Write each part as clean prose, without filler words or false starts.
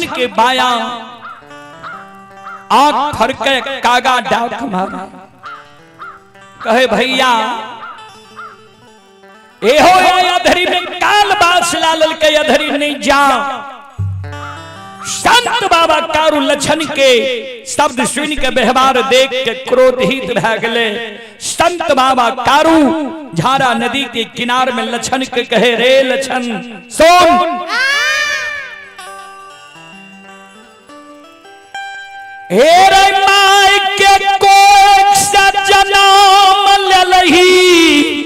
लछन के बाया आंख फरके कागा डाक मार कहे भैया एहो अधरी में काल बास लाल के अधरी नहीं जा। संत बाबा कारू लछन के शब्द सुन के व्यवहार देख के क्रोधित भए गेले। संत बाबा कारू झारा नदी के किनार में लछन के कहे रे लछन सुन, हे रे my के कोख से जनम लेलही,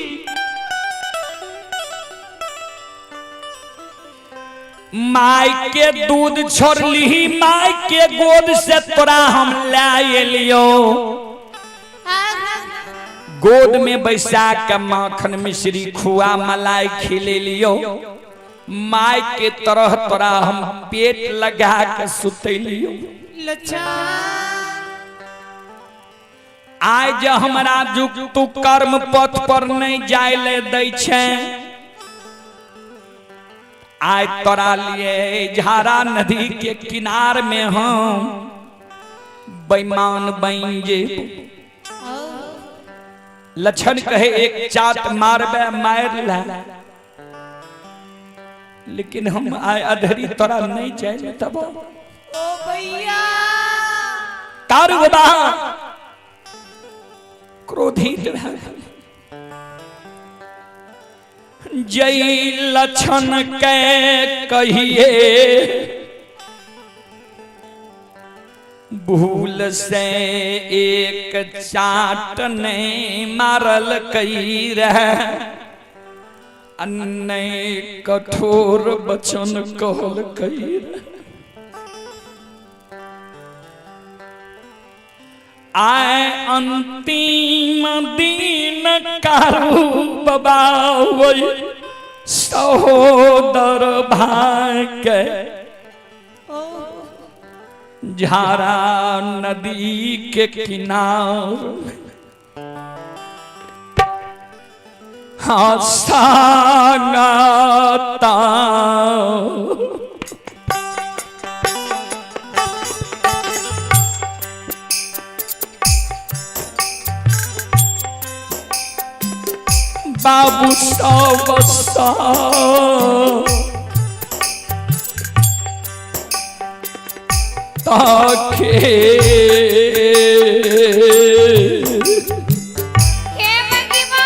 my के दूध छोड़ली, my के गोद से तोरा हम ले एलियो, गोद में बैसा के माखन मिश्री खुआ मलाई खिलेलियो, my के तरह तोरा हम पेट लगा के सुतेलियो। आइ जे हमरा जुग तू कर्म पथ पर नहीं जाय ले दै छै, आइ तोरा लिए झारा नदी के किनार में हम बेईमान बन जे। लक्षण कहे एक चाट मारबे मार ला, लेकिन हम आय अधरी तोरा नहीं जाए तब। ओ भैया कारू बाबा क्रोधित भए जय लक्षण के कहिए भूल से एक चाट नहीं मारल कई रहे, अन्य कठोर वचन कहल कई रहे। आए अंतिम दिन कारू बाबा वही सहोदर भाई के झारा नदी के किनार हंसाता बाबू सब ताके हे मंगीमा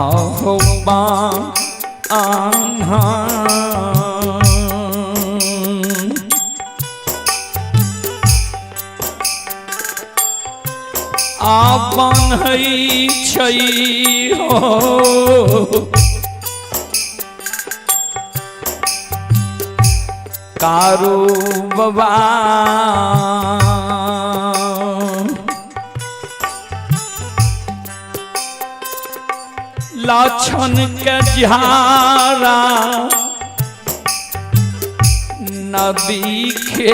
आहो बा आन्हा आपन है छै हो कारू बाबा लक्षण के झारा नदी के